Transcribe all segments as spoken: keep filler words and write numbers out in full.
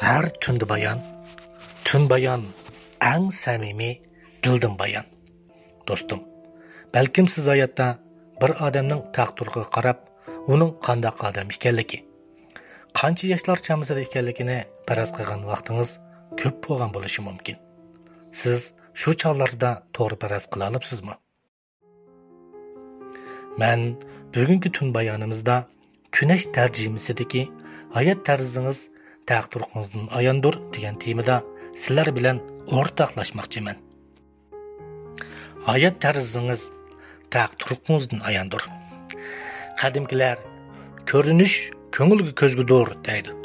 ھەر تۈندە بايان، تۈن بايان، ئەڭ سەمىمىي، دىلدىن بايان. دوستۇم، بەلكىم سىز ھاياتتا بىر ئادەمنىڭ تەقدىرىغا قاراپ، ئۇنىڭ قانداق ئادەم ئىكەنلىكى، قانچە ياشلار چامىسىدا ئىكەنلىكىنى پەرەز قىلغان ۋاقتىڭىز كۆپ بولغان بولۇشى مۇمكىن. سىز شۇ چاغلاردا توغرا پەرەز قىلالىپسىزمۇ؟ مەن بۈگۈنكى تۈن بايانىمىزدا كۈنەش تەرجىمىسىدىكى «ھايات تەرزىڭىز تەقدىرىڭىزدىن ئاياندۇر» دېگەن تېمىدا سىلەر بىلەن ئورتاقلاشماقچىمەن. ھايات تەرزىڭىز تەقدىرىڭىزدىن ئاياندۇر. قەدىمكىلەر «كۆرۈنۈش كۆڭۈلگە كۆزگىدۇر» دەيدۇ.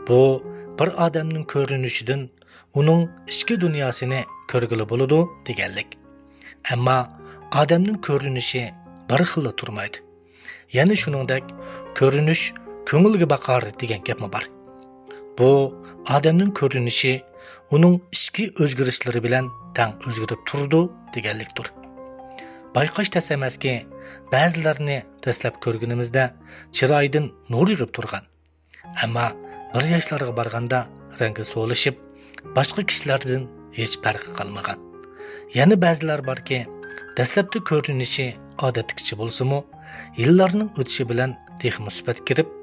بۇ بىر ئادەمنىڭ كۆرۈنۈشىدىن ئۇنىڭ ئىچكى دۇنياسىنى كۆرگىلى بولىدۇ دېگەنلىك. ئەمما ئادەمنىڭ كۆرۈنۈشى بىر خىللا تۇرمايدۇ. يەنە شۇنىڭدەك «كۆرۈنۈش كۆڭۈلگە باقار» دېگەن گەپمۇ بار. بۇ ئادەمنىڭ كۆرۈنۈشى ئۇنىڭ ئىچكى ئۆزگىرىشلىرى بىلەن تەڭ ئۆزگىرىپ تۇرىدۇ دېگەنلىكتۇر. بايقاش تەس ئەمەسكى، بەزىلەرنى دەسلەپ كۆرگىنىمىزدە چىرايىدىن نۇر يېغىپ تۇرغان، ئەمما بىر ياشلارغا بارغاندا رەڭگى سولىشىپ، باشقا كىشىلەردىن ھېچ پەرقى قالمىغان. يەنە بەزىلەر باركى، دەسلەپتە كۆرۈنۈشى ئادەتتىكىچە بولسىمۇ، يىللارنىڭ ئۆتۈشى بىلەن تېخىمۇ سۈپەتكە كىرىپ،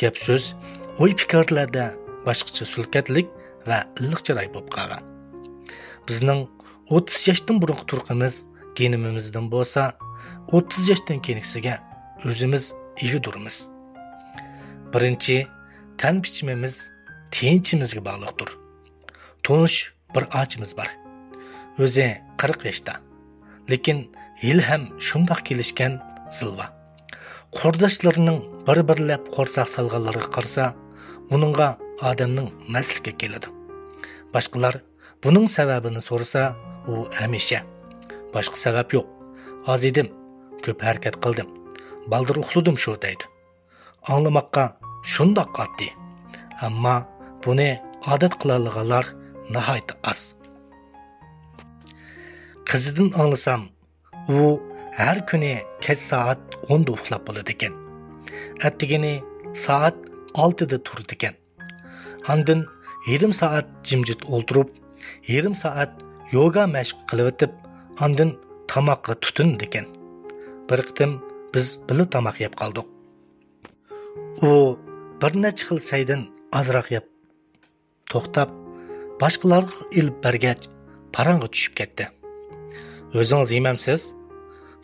گەپ-سۆز، ئوي-پىكىرلەردە باشقىچە سۈلكەتلىك ۋە ئىللىق چىراي بولۇپ قالغان. بىزنىڭ ئوتتۇز ياشتىن بۇرۇنقى تۇرقىمىز گېنىمىمىزدىن بولسا، ئوتتۇز ياشتىن كېيىنكىسىگە ئۆزىمىز ئىگىدۇرمىز. بىرىنچى، تەن پىچىمىمىز تېنچىمىزگە باغلىقتۇر. تونۇش بىر ئاچىمىز بار. ئۆزى قىرىق ياشتا. لېكىن ھېلىھەم شۇنداق كېلىشكەن زىلۋا. قۇرداشلىرىنىڭ بىر-بىرلەپ قورساق سالغانلىرىغا قارىسا، ئۇنىڭغا ئادەمنىڭ مەستلىكى كېلىدۇ. باشقىلار بۇنىڭ سەۋەبىنى سورىسا، ئۇ ھەمىشە «باشقا سەۋەب يوق. ئاز يېدىم، كۆپ ھەرىكەت قىلدىم، بالدۇر ئۇخلىدىم شۇ» دەيدۇ. ئاڭلىماققا شۇنداق ئاددىي. ئەمما بۇنى ئادەت قىلالىغانلار ناھايىتى ئاز. قىزىدىن ئاڭلىسام، ئۇ ھەر كۈنى كەچ سائەت ئوندا ئۇخلاپ بولىدىكەن. ئەتىگىنى سائەت ئالتىدا تۇرىدىكەن. ئاندىن يېرىم سائەت جىمجىت ئولتۇرۇپ، يېرىم سائەت يوگا مەشىق قىلىۋېتىپ، ئاندىن تاماققا تۇتۇنىدىكەن. بىر قېتىم بىز بىللە تاماق يەپ قالدۇق. ئۇ بىر نەچچە خىل سەيدىن ئازراق يەپ توختاپ، باشقىلارغا ئېلىپ بەرگەچ، پاراڭغا چۈشۈپ كەتتى. «ئۆزىڭىز يېمەمسىز؟»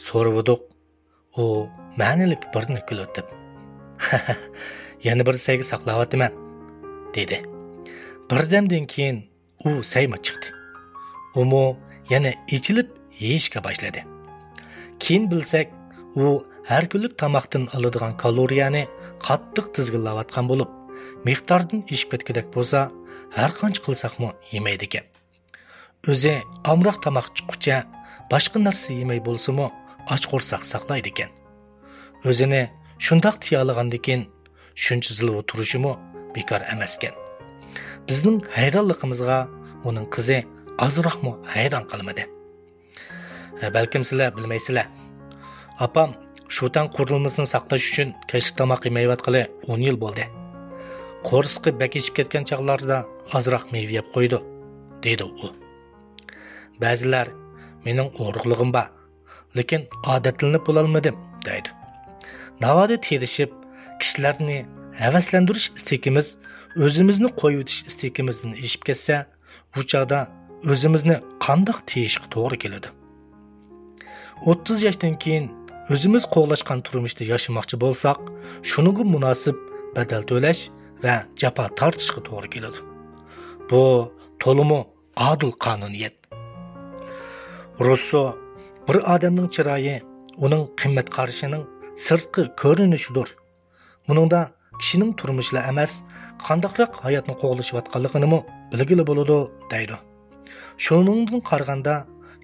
سورىۋىدۇق. ئۇ مەنىلىك بىرنى كۈلۈۋېتىپ، «يەنە بىر سەيگە ساقلاۋاتىمەن» دېدى. بىردەمدىن كېيىن ئۇ سەيمۇ چىقتى. ئۇمۇ يەنە ئېچىلىپ يېيىشكە باشلىدى. كېيىن بىلسەك، ئۇ ھەر كۈنلۈك تاماقتىن ئالىدىغان كالورىيەنى قاتتىق تىزگىنلەۋاتقان بولۇپ، مىقداردىن ئېشىپ كەتكۈدەك بولسا، ھەرقانچە قىلساقمۇ يېمەيدىكەن. ئۆزى ئامراق تاماق چىققۇچە باشقا نەرسە يېمەي بولسىمۇ، ئاچ قورساق ساقلايدىكەن. ئۆزىنى شۇنداق تىيالىغاندىكىن، شۇنچە زىلۋا تۇرۇشىمۇ بىكار ئەمەسكەن. بىزنىڭ ھەيرانلىقىمىزغا ئۇنىڭ قىزى ئازراقمۇ ھەيران قالمىدى. «بەلكىم سىلەر بىلمەيسىلەر. ئاپام شۇتەن قۇرۇلمىسىنى ساقلاش ئۈچۈن كەچلىك تاماق يېمەيۋاتقىلى ئون يىل بولدى. قورسىقى بەك ئېشىپ كەتكەن چاغلاردا ئازراق مېۋە يەپ قويىدۇ» دېدى ئۇ. بەزىلەر «مېنىڭ ئورۇقلۇقۇم بار، لېكىن ئادەتلىنىپ بولالمىدىم» دەيدۇ. ناۋادا تىرىشىپ، كىشىلەرنى ھەۋەسلەندۈرۈش ئىستىكىمىز ئۆزىمىزنى قويۇۋېتىش ئىستىكىمىزدىن ئېشىپ كەتسە، بۇ چاغدا ئۆزىمىزنى قانداق تىيىشقا توغرا كېلىدۇ؟ ئوتتۇز ياشتىن كېيىن ئۆزىمىز قوغلاشقان تۇرمۇشتا ياشىماقچى بولساق، شۇنىڭغا مۇناسىپ بەدەل تۆلەش ۋە جاپا تارتىشقا توغرا كېلىدۇ. بۇ تولىمۇ ئادىل قانۇنىيەت. روسسو: «بىر ئادەمنىڭ چىرايى ئۇنىڭ قىممەت قارىشىنىڭ سىرتقى كۆرۈنۈشىدۇر. ئۇنىڭدا كىشىنىڭ تۇرمۇشلا ئەمەس، قانداقراق ھاياتنى قوغلىشىۋاتقانلىقىنىمۇ بىلگىلى بولىدۇ» دەيدۇ. شۇنىڭدىن قارىغاندا،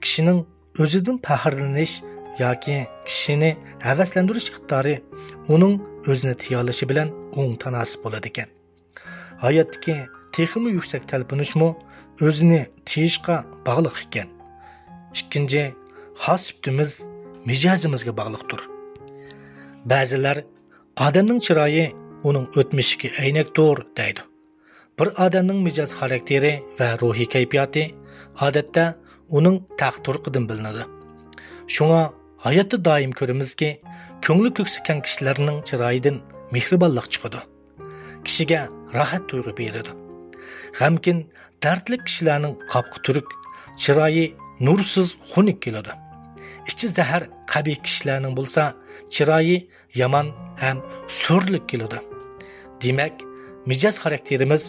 كىشىنىڭ ئۆزىدىن پەخىرلىنىش ياكى كىشىنى ھەۋەسلەندۈرۈش ئىقتىدارى ئۇنىڭ ئۆزىنى تىيالىشى بىلەن ئوڭ تاناسىپ بولىدىكەن. ھاياتتىكى تېخىمۇ يۈكسەك تەلپۈنۈشمۇ ئۆزىنى تىيىشقا باغلىق ئىكەن. ئىككىنچى، خاس سۈپىتىمىز مىجەزىمىزگە باغلىقتۇر. بەزىلەر «ئادەمنىڭ چىرايى ئۇنىڭ ئۆتمۈشىگە ئەينەكتۇر» دەيدۇ. بىر ئادەمنىڭ مىجەز خاراكتېرى ۋە روھىي كەيپىياتى، ئادەتتە، ئۇنىڭ تەق تۇرقىدىن بىلىنىدۇ. شۇڭا ھاياتتا دائىم كۆرىمىزكى، كۆڭلى كۆكسى كەڭ كىشىلەرنىڭ چىرايىدىن مېھرىبانلىق چىقىدۇ. كىشىگە راھەت تۇيغۇ بېرىدۇ. غەمكىن، دەردلىك كىشىلەرنىڭ قاپىقى تۈرۈك، چىرايى نۇرسىز خۇنۈك كېلىدۇ. ئىچى زەھەر قەبىھ كىشىلەرنىڭ بولسا، چىرايى يامان ھەم سۈرلۈك كېلىدۇ. دېمەك، مىجەز خاراكتېرىمىز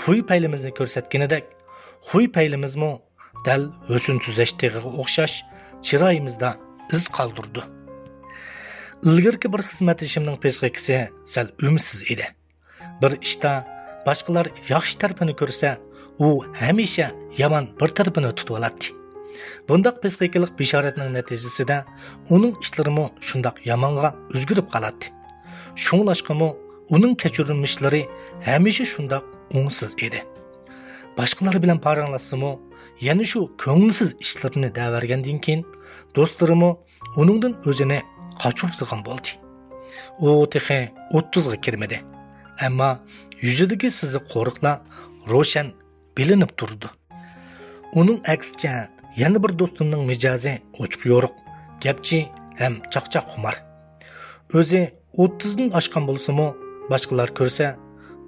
خۇي پەيلىمىزنى كۆرسەتكىنىدەك، خۇي پەيلىمىزمۇ دەل ھۆسن تۈزەش تېغىغا ئوخشاش چىرايىمىزدا ئىز قالدۇرىدۇ. ئىلگىرىكى بىر خىزمەتدىشىمنىڭ پسىخىكىسى سەل ئۈمىدسىز ئىدى. بىر ئىشتا باشقىلار ياخشى تەرىپىنى كۆرسە، ئۇ ھەمىشە يامان بىر تەرىپىنى تۇتۇۋالاتتى. بۇنداق پسىخىكىلىق بېشارەتنىڭ نەتىجىسىدە ئۇنىڭ ئىشلىرىمۇ شۇنداق يامانغا ئۆزگىرىپ قالاتتى. شۇڭلاشقىمۇ ئۇنىڭ كەچۈرمىشلىرى ھەمىشە شۇنداق ئوڭسىز ئىدى. باشقىلار بىلەن پاراڭلاشسىمۇ، يەنە شۇ كۆڭۈلسىز ئىشلىرىنى دەۋەرگەندىن كېيىن، دوستلىرىمۇ ئۇنىڭدىن ئۆزىنى قاچۇرىدىغان بولدى. ئۇ تېخى ئوتتۇزغا كىرمىدى، ئەمما يۈزىدىكى سىزىق قورۇقلار روشەن بىلىنىپ تۇرىدۇ. ئۇنىڭ ئەكسىچە، يەنە بىر دوستۇمنىڭ مىجەزى ئوچۇق-يورۇق، گەپچى ھەم چاقچاقخۇمار. ئۆزى ئوتتۇزدىن ئاشقان بولسىمۇ، باشقىلار كۆرسە،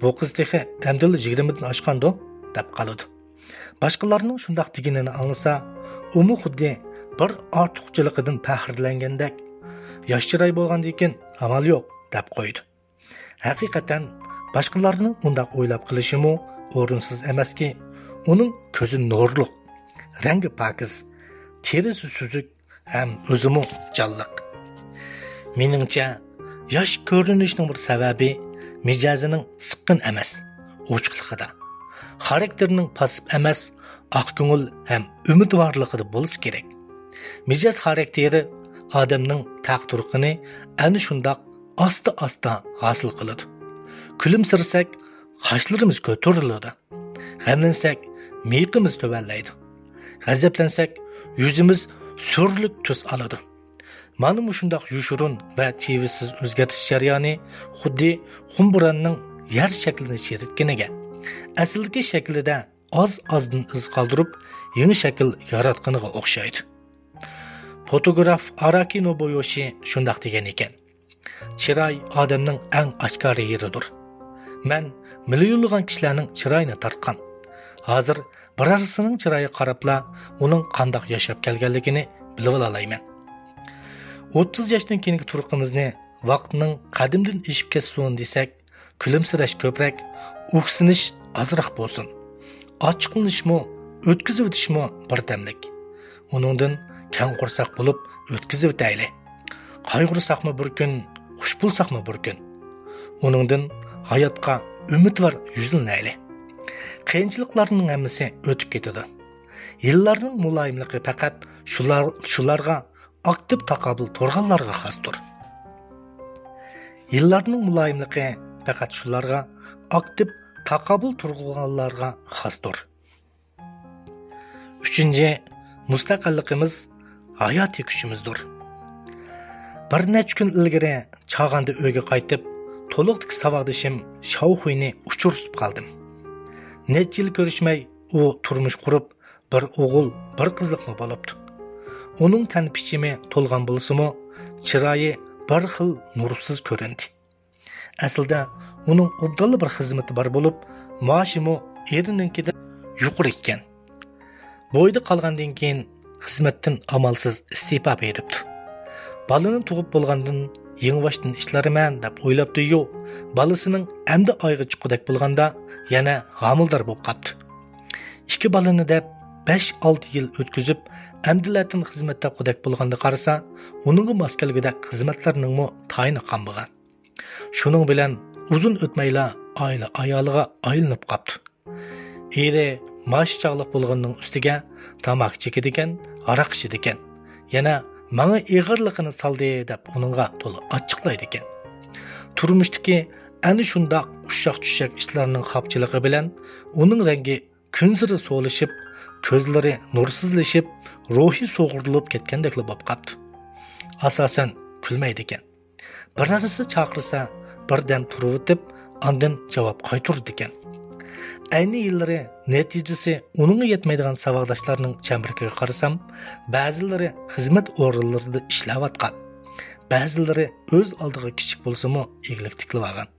«بۇ قىز تېخى ئەمدىلا يىگىرمىدىن ئاشقاندۇ؟» دەپ قالىدۇ. باشقىلارنىڭ شۇنداق دېگىنىنى ئاڭلىسا، ئۇمۇ خۇددى بىر ئارتۇقچىلىقىدىن پەخىرلەنگەندەك، «ياش چىراي بولغاندىكىن ئامال يوق» دەپ قويىدۇ. ھەقىقەتەن، باشقىلارنىڭ ئۇنداق ئويلاپ قېلىشىمۇ ئورۇنسىز ئەمەسكى، ئۇنىڭ كۆزى نۇرلۇق، رەڭگى پاكىز، تېرىسى سۈزۈك ھەم ئۆزىمۇ جانلىق. مېنىڭچە، ياش كۆرۈنۈشنىڭ بىر سەۋەبى مىجەزىنىڭ سىققىن ئەمەس، ئوچۇقلۇقىدا، خاراكتېرىنىڭ پاسسىپ ئەمەس، ئاق كۆڭۈل ھەم ئۈمىدۋارلىقىدا بولسا كېرەك. مىجەز خاراكتېرى ئادەمنىڭ تەق تۇرقىنى ئەنە شۇنداق ئاستا-ئاستا ھاسىل قىلىدۇ. كۈلۈمسىرىسەك، قاشلىرىمىز كۆتۈرۈلىدۇ. غەملەنسەك، مىيىقىمىز تۆۋەنلەيدۇ. غەزەپلەنسەك، يۈزىمىز سۈرلۈك تۈس ئالىدۇ. مانا مۇشۇنداق يوشۇرۇن ۋە تىۋىسسىز ئۆزگەرتىش جەريانى خۇددى قۇم بوراننىڭ يەر شەكلىنى چىرىتكىنىگە، ئەسلىدىكى شەكلىدە ئاز-ئازدىن ئىز قالدۇرۇپ، يېڭى شەكىل ياراتقىنىغا ئوخشايدۇ. فوتوگراف ئاراكى نوبۇيوشى شۇنداق دېگەن ئىكەن: «چىراي ئادەمنىڭ ئەڭ ئاشكارا يېرىدۇر. مەن مىليونلىغان كىشىلەرنىڭ چىرايىنى تارتقان. ھازىر بىرەرسىنىڭ چىرايىغا قاراپلا ئۇنىڭ قانداق ياشاپ كەلگەنلىكىنى بىلىۋالالايمەن.» ئوتتۇز ياشتىن كېيىنكى تۇرقىمىزنى ۋاقىتنىڭ قەدىمىدىن ئېشىپ كەتسۇن دېسەك، كۈلۈمسىرەش كۆپرەك، ئۆكسۈنۈش ئازراق بولسۇن. ئاچچىقلىنىشمۇ، ئۆتكۈزۈۋېتىشمۇ بىردەملىك. ئۇنىڭدىن كەڭ قورساق بولۇپ ئۆتكۈزۈۋېتەيلى. قايغۇرساقمۇ بىر كۈن، خۇش بولساقمۇ بىر كۈن. ئۇنىڭدىن ھاياتقا ئۈمىدۋار يۈزلىنەيلى. قىيىنچىلىقلارنىڭ ھەممىسى ئۆتۈپ كېتىدۇ. يىللارنىڭ مۇلايىملىقى پەقەت شۇلار، شۇلارغا ئاكتىپ تاقابىل تۇرغانلارغا خاستۇر. يىللارنىڭ مۇلايىملىقى پەقەت شۇلارغا، ئاكتىپ تاقابىل تۇرغانلارغا خاستۇر. ئۈچىنچى، مۇستەقىللىقىمىز ھاياتىي كۈچىمىزدۇر. بىر نەچچە كۈن ئىلگىرى چاغاندا ئۆيگە قايتىپ، تولۇقتىكى ساۋاقدىشىم شاۋخۇينى ئۇچرىتىپ قالدىم. نەچچە يىل كۆرۈشمەي، ئۇ تۇرمۇش قۇرۇپ، بىر ئوغۇل، بىر قىزلىقمۇ بولۇپتۇ. ئۇنىڭ تەن پىچىمى تولغان بولسىمۇ، چىرايى بىر خىل نۇرسىز كۆرۈندى. ئەسلىدە ئۇنىڭ ئوبدانلا بىر خىزمىتى بار بولۇپ، مائاشىمۇ ئېرىنىڭكىدىن يۇقىرى ئىكەن. بويىدا قالغاندىن كېيىن خىزمەتتىن ئامالسىز ئىستېپا بېرىپتۇ. بالىنى تۇغۇپ بولغاندىن يېڭىباشتىن ئىشلىرىمەن دەپ ئويلاپتۇ-يۇ، بالىسىنىڭ ئەمدى ئايىغى چىققۇدەك بولغاندا يەنە ھامىلىدار بولۇپ قاپتۇ. ئىككى بالىنى دەپ بەش-ئالتە يىل ئۆتكۈزۈپ، ئەمدىلەتىن خىزمەت تاپقۇدەك بولغاندا قارىسا، ئۇنىڭغا ماس كەلگۈدەك خىزمەتلەرنىڭمۇ تايىنى قالمىغان. شۇنىڭ بىلەن ئۇزۇن ئۆتمەيلا ئائىلە ئايالىغا ئايلىنىپ قاپتۇ. ئېرى ماش چاغلىق بولغىنىنىڭ ئۈستىگە تاماكا چېكىدىكەن، ھاراق ئىچىدىكەن. يەنە «ماڭا ئېغىرلىقىنى سالدى» دەپ ئۇنىڭغا تولا ئاچچىقلايدىكەن. تۇرمۇشتىكى ئەنە شۇنداق ئۇششاق-چۈششەك ئىشلارنىڭ خاپچىلىقى بىلەن ئۇنىڭ رەڭگى كۈنسېرى سولىشىپ، كۆزلىرى نۇرسىزلىشىپ، روھى سۇغۇرۇلۇپ كەتكەندەكلا بولۇپ قاپتۇ. ئاساسەن كۈلمەيدىكەن. بىرەرسى چاقىرسا، بىردەم تۇرۇۋېتىپ، ئاندىن جاۋاب قايتۇرىدىكەن. ئەينى يىللىرى نەتىجىسى ئۇنىڭغا يەتمەيدىغان ساۋاقداشلارنىڭ چەمبىرىكىگە قارىسام، بەزىلىرى خىزمەت ئورۇنلىرىدا ئىشلەۋاتقان، بەزىلىرى ئۆز ئالدىغا كىچىك بولسىمۇ ئىگىلىك تىكلىۋالغان.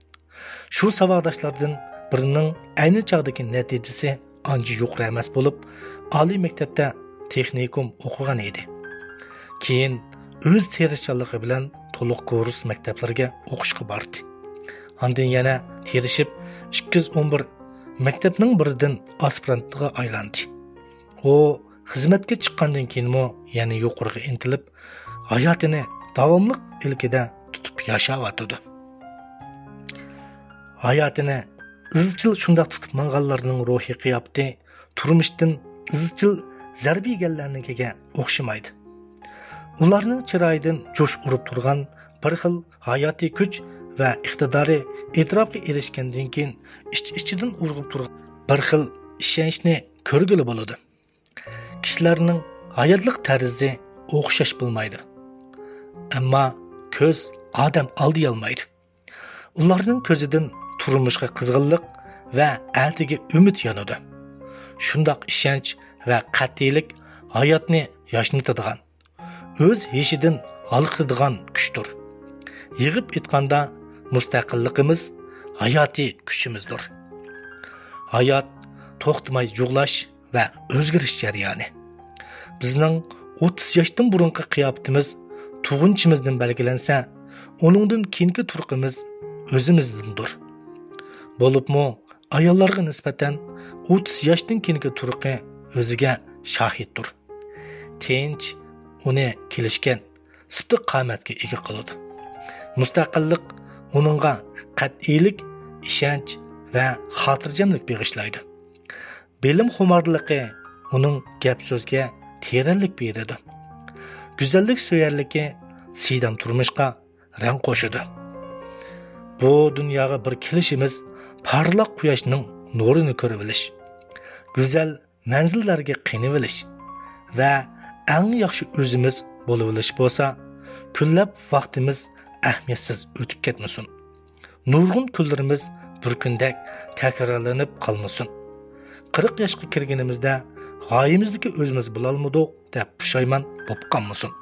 شۇ ساۋاقداشلاردىن بىرىنىڭ ئەينى چاغدىكى نەتىجىسى ئانچە يۇقىرى ئەمەس بولۇپ، ئالىي مەكتەپتە تېخنىكوم ئوقۇغان ئىدى. كېيىن ئۆز تىرىشچانلىقى بىلەن تولۇق كۇرس مەكتەپلەرگە ئوقۇشقا باردى. ئاندىن يەنە تىرىشىپ، ئىككى يۈز ئون بىر مەكتەپنىڭ بىرىدىن ئاسپىرانتىغا ئايلاندى. ئۇ خىزمەتكە چىققاندىن كېيىنمۇ يەنە يۇقىرىغا ئىنتىلىپ، ھاياتىنى داۋاملىق ئىلكىدە تۇتۇپ ياشاۋاتىدۇ. ھاياتىنى ئىزچىل شۇنداق تۇتۇپ ماڭغانلارنىڭ روھىي قىياپىتى تۇرمۇشتىن ئىزچىل زەربە يېگەنلەرنىڭكىگە ئوخشىمايدۇ. ئۇلارنىڭ چىرايىدىن جۇش ئۇرۇپ تۇرغان بىر خىل ھاياتىي كۈچ ۋە ئىقتىدارى ئېتىراپقا ئېرىشكەندىن كېيىن ئىچ-ئىچىدىن ئۇرغۇپ تۇرغان بىر خىل ئىشەنچنى كۆرگىلى بولىدۇ. كىشىلەرنىڭ ھاياتلىق تەرزى ئوخشاش بولمايدۇ. ئەمما كۆز ئادەم ئالدىيالمايدۇ. ئۇلارنىڭ كۆزىدىن تۇرمۇشقا قىزغىنلىق ۋە ئەتىگە ئۈمىد يانىدۇ. شۇنداق ئىشەنچ ۋە قەتئىيلىك ھاياتنى ياشنىتىدىغان، ئۆز يېشىدىن ھالقىتىدىغان كۈچتۇر. يىغىپ ئېيتقاندا، مۇستەقىللىقىمىز ھاياتىي كۈچىمىزدۇر. ھايات توختىماي جۇغلاش ۋە ئۆزگىرىش جەريانى. بىزنىڭ ئوتتۇز ياشتىن بۇرۇنقى قىياپىتىمىز تۇغۇنچىمىزدىن بەلگىلەنسە، ئۇنىڭدىن كېيىنكى تۇرقىمىز ئۆزىمىزدىندۇر. بولۇپمۇ ئاياللارغا نىسبەتەن ئوتتۇز ياشتىن كېيىنكى تۇرقى ئۆزىگە شاھىتتۇر. تىنچ ئۇنى كېلىشكەن سىپتا قامەتكە ئىگە قىلىدۇ. مۇستەقىللىق ئۇنىڭغا قەتئىيلىك، ئىشەنچ ۋە خاتىرجەملىك بېغىشلايدۇ. بىلىم خۇمارلىقى ئۇنىڭ گەپ سۆزگە تېرەنلىك بېرىدۇ. گۈزەللىك سۆيەرلىكى سىيدام تۇرمۇشقا رەڭ قوشىدۇ. بۇ دۇنياغا بىر كېلىشىمىز پارلاق قۇياشنىڭ نۇرىنى كۆرۈۋېلىش، گۈزەل مەنزىللەرگە قېنىۋېلىش ۋە ئەڭ ياخشى ئۆزىمىز بولۇۋېلىش بولسا، كۈنلەپ ۋاقتىمىز ئەھمىيەتسىز ئۆتۈپ كەتمىسۇن. نۇرغۇن كۈنلىرىمىز بىر كۈندەك تەكرارلىنىپ قالمىسۇن. قىرىق ياشقا كىرگىنىمىزدە غايىمىزدىكى ئۆزىمىز بولالمىدۇق دەپ پۇشايمان بولۇپ قالمىسۇن.